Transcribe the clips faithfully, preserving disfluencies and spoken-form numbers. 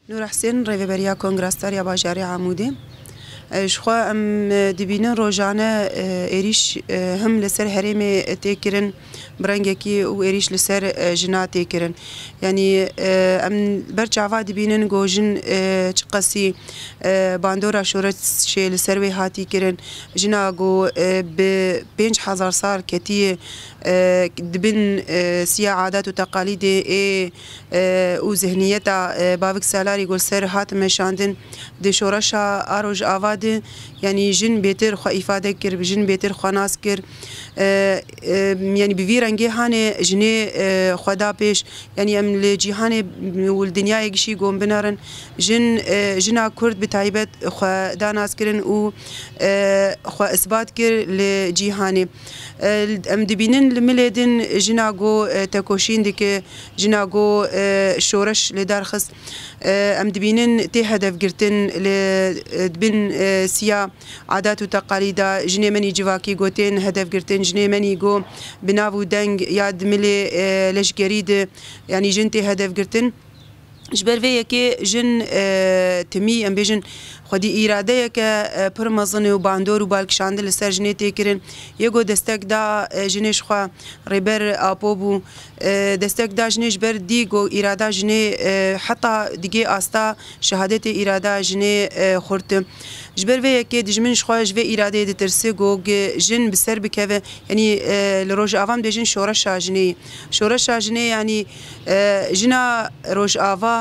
Nûra Hisên, Rêveberiya Kongra Star ya Bajarê Amûdê. E, ji xwe em, e, dibînin rojane, e, êrîş, e, him li ser herêmê tê kirin, bi rengekî û êrîş li ser, e, jina tê kirin. Yanî, e, em ber çava dibînin ku jin, e, çiqasî, e, bandora şoreşê li ser wê hatî kirin. Jina ku, e, bi pênc hezar sal ketiye, e, di bin, e, siya adat û teqalîdê ê, e, û zihniyeta, e, bavik salarî ku li ser hat meşandin di şoreşa a rojava de, yanî jin bêtir xwe îfade kir, jin bêtir xwe nas kir. E, e, yanî bi vî rengê hanê jinê, e, xwe da pêş. Yanî em li cîhanê û li dinyayê gişî gon binerin. Jin, e, jina Kurd bi taybet xwe da naskirin û, e, xwe isbat kir li cîhanê. E, em dibînin li milê din jina ku, e, tekoşîn dike, jina ku, e, şoreş li dar xist. E, em dibînin tê hedefgirtin li, e, bin, e, siya adat û teqalîda jinê menî civakî ku tên hedefgirtin, jinê menî ku bi nav û deng ya di milê, e, leşkerî de, yanî jin tê hedefgirtin. Ji ber vê yekê jin, e, timî, em bêjin, xwedî îradeyeke, e, pir mezin û bandor û balkişandin li ser jinê tê kirin. Yê ku destek da, e, jinê ji xwe Rêber Apo bû. E, destek da jinê ji ber dî ku îrada jinê, e, heta digê asta şehadetê îrada jinê, e, xurt. Ji ber vê yekê dijmin ji xwe ji vê îradeyê ditirse ku gi-, jin bi ser bikeve. Yanî, e, li Rojava em dibêjin şoreşa jinê. Şoreşa jinê, yanî, e, jina Rojava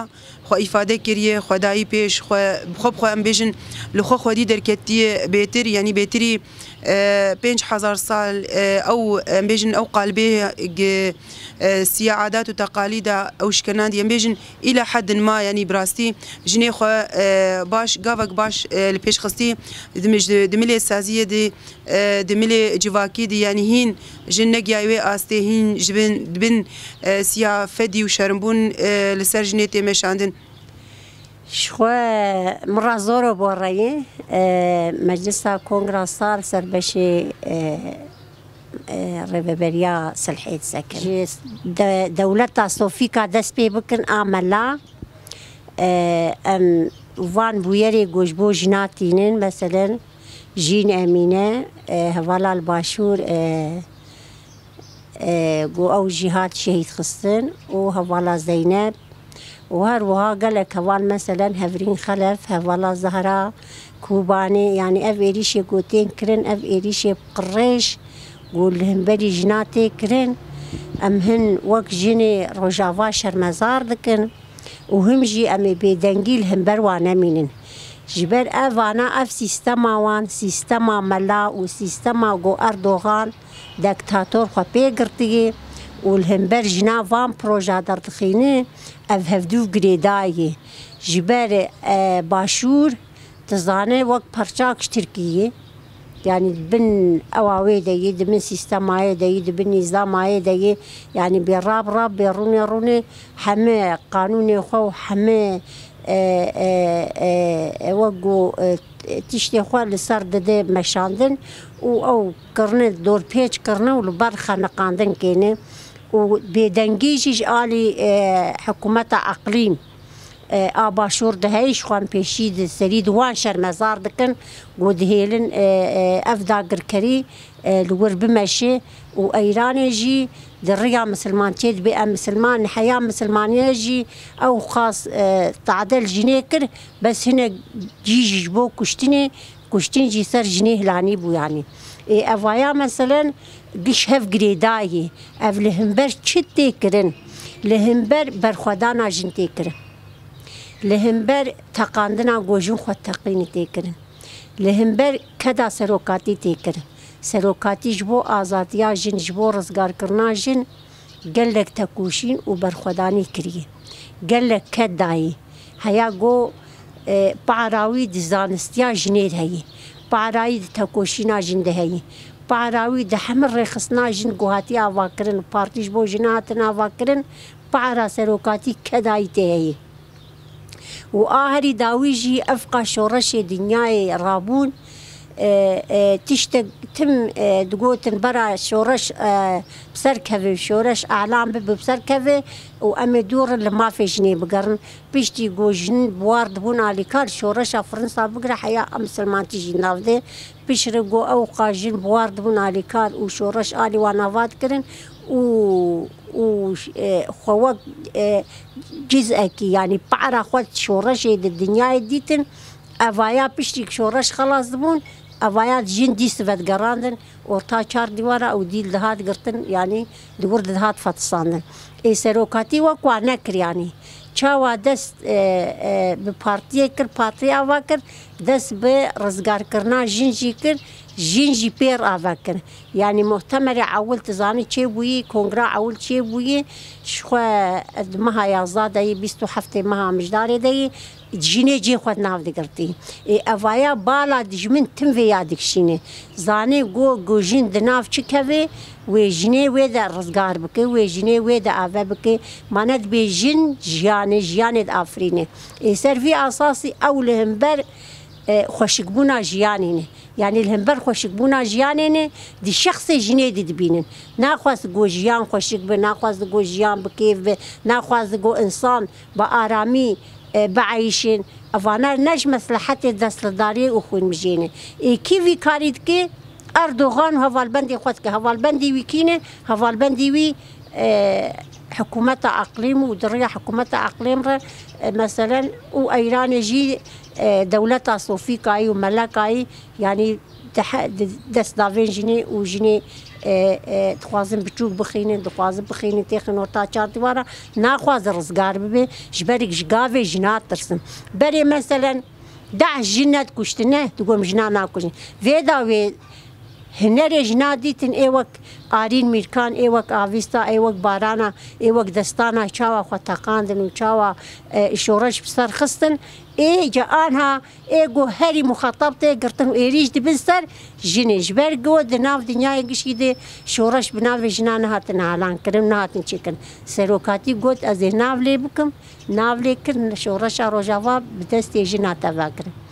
xwe îfade kiriye, xwe dayî pêş, xwe, bi xwe bi xwe em bêjin, li xwe xwedî derketiye bêtir, yanî bêtirî, e, pênc hezar sal, e, ew, em bêjin, ew qalbê gi-, e, siya adat û teqalîda ew şikenandî, em bêjin, îla hedin ma, yanî bi rastî jinê xwe, e, baş, gavek baş, e, li pêş xistî, di mij-, di milê saziyê de, e, di milê civakî de, yanî hîn jin negiyayê wê astê, hîn ji bin, di bin, e, siya fedî û şermbûn, e, li ser jinê tê meşandin. Ji xwe min re zor e bo reyê, e, Meclisa Kongra Star ser beşê, e, e, Rêveberiya Silhê disekin. Ji de-, dewleta Sofîka dest pê bikin a mela, e, em van bûyerê ku ji bo jina tînin, meselen, Jîn Emîne, e, hevala li Başûr, e, e, ku ew jî hat şehîd xistin û hevala Zeynep û her wiha gelek heval, meselen, Hevrîn Xelef, hevala Zehra Kûbanê, yanî ev êrîşê ku tên kirin, ev êrîşê qirêj ku li hemberî jina tê kirin, em hin wek jinê Rojava şermezar dikin. Û him jî em ê bêdengî li hember wan nemînin. Ji ber ev vana, ev sîstema wan, sîstema mela û sîstema ku Erdogan dektator xwe pê girtiye û li hember jina van proja derdixîne, ev hevdû girêdayî. Ji ber, e, Başûr dizane wek parçak ji Tirkiyê. Yanî di bin ewa wê de yê, di bin sîstemayê de yê, di bin nîzamayê de yê. Yanî bê rab rab, bê rûnê rûnê, heme qanûnê xwe û heme, e, e, e, e, wek ku, e, tiştê xwe li ser dide meşandin û ew kirine, dorpêç kirine û li ber xeniqandin kêne û bêdengî jî ji alî, e, hikûmeta eqlîm, e, a Başûr diheyî, ji xwe em pêşî di serî di wan şermezar dikin, ku dihêlin, e, e, ev dagirkerî, e, li wir bimeşe û Îranê jî di riya misilmantiyê dibe, em misilman, heya misilmaniye jî ew xas, e, tadel jinê kir, bes hinek cî jî ji bo kuştinê, kuştin jî ser jinê hilanî bû yanî. Ê, evaya meselen giş hev girêdayî, ev li hember çi tê kirin? Li hember berxwedana jin tê kirin. Li hember teqandina ku jin xwe teqînî tê kirin. Li hember keda serokatî tê kirin. Serokatî ji bo azadiya jin, ji bo rizgarkirina jin gelek tekoşîn û berxwedanî kiriye. Gelek ked dayî. Heya ku, e, para wî di zanistiya jinê de heye. Para wî di tekoşîna jin de heye. Para wî di hemî rêxistina jin ku hatiye avakirin, partî ji bo jin hatin avakirin, para serokatî kedayî tê heye. Û a herî dawî jî evqa şoreşê dinyayê rabûn, E, e, tiştek tim, e, digotin bera şoreş, e, bi ser keve, şoreş elan bibe bi ser keve û em ê dûr li mafê jinê bigerin. Piştî ku jin bi war dibûn alîkar, şoreşa Fransa bigire heya misilmantî jî nav de. Piştre ku ew qa jin bi war dibûn alîkar û şoreş alî wan ava dikirin û, û, e, xwe wek, e, cizekî, yanî para xwe şoreşê di dinyayê dîtin. Evaya piştî ku şoreş xelas dibûn, evaya jin dî sive digerandin orta çar dîwara û dî dihat girtin, yanî di wir dihat fetisandin. Ê serokatî wek wan nekir, yanî çawa dest, e, e, bi partiyê kir, partiyê ava kir, dest bi rizgarkirina jin jî kir, jin jî pêr ava kir. Yanî muhtemerê ewil tu zanî çêbûyî, kongra ewil çêbûyî, ji xwe di meha yazda de yî, bîst û heftê meha Mijdarê de yî, jinê cê xwe di nav digirtî. Ê, evaya bala dijmin tim vê ya dikişîne. Zanê go, go jin di nav çi kevê, wê jinê wê de rizgar bike, wê jinê wê de ave bike. Mane dibê jin jiyanê, jiyanê diafirîne. Ê, ser vî asasî ew li hember, e, xweşikbûna jiyanê ne. Yanî li hember xweşikbûna jiyanê ne, di şexsê jinê de dibînin. Naxwaz go jiyan xweşik be, naxwaz go jiyan bi kêf be, naxwaz go insan bi aramî, e, bieyşin. Evana ne ji meslehetê destlidariyê û xwînmijê ne. Ê kî vî karî dike? Erdogan û hevalbendê xwe dike. Hevalbendî wî kî ne? Hevalbendî wî, e, hikûmeta eqlîm û di riya hikûmeta eqlîm re, e, meselen û Eyranê jî, e, dewleta Sofîkayî û Melekayî, yanî di he-, di dest davên jinê û jinê, e, e, dixwazin biçûk bixînin, dixwazin bixînin têxin orta çar dîwara, naxwazin rizgar bibe, ji ber ku ji gavê jina tirsin. Berê meselen deh jin nedikuştine, digo em jina nakujin. Vê da wê hunerê jina dîtin, ê wek Arîn Mîrkan, ê wek Avîsta, ê wek Barana, ê wek Destana çawa xwe teqandin û çawa, e, şoreş bi ser xistin. Ê ca anha ê ku herî muxatab tê girtin û êrîş dibin ser jinê. Ji ber ku di nav dinyayê gişkî de şoreş bi navê jina nehatin elan kirin, nehatin çêkirin. Serokatî got, ez ê nav lê bikim, nav lê kir, şoreşa Rojava bi destê jina teva kirin.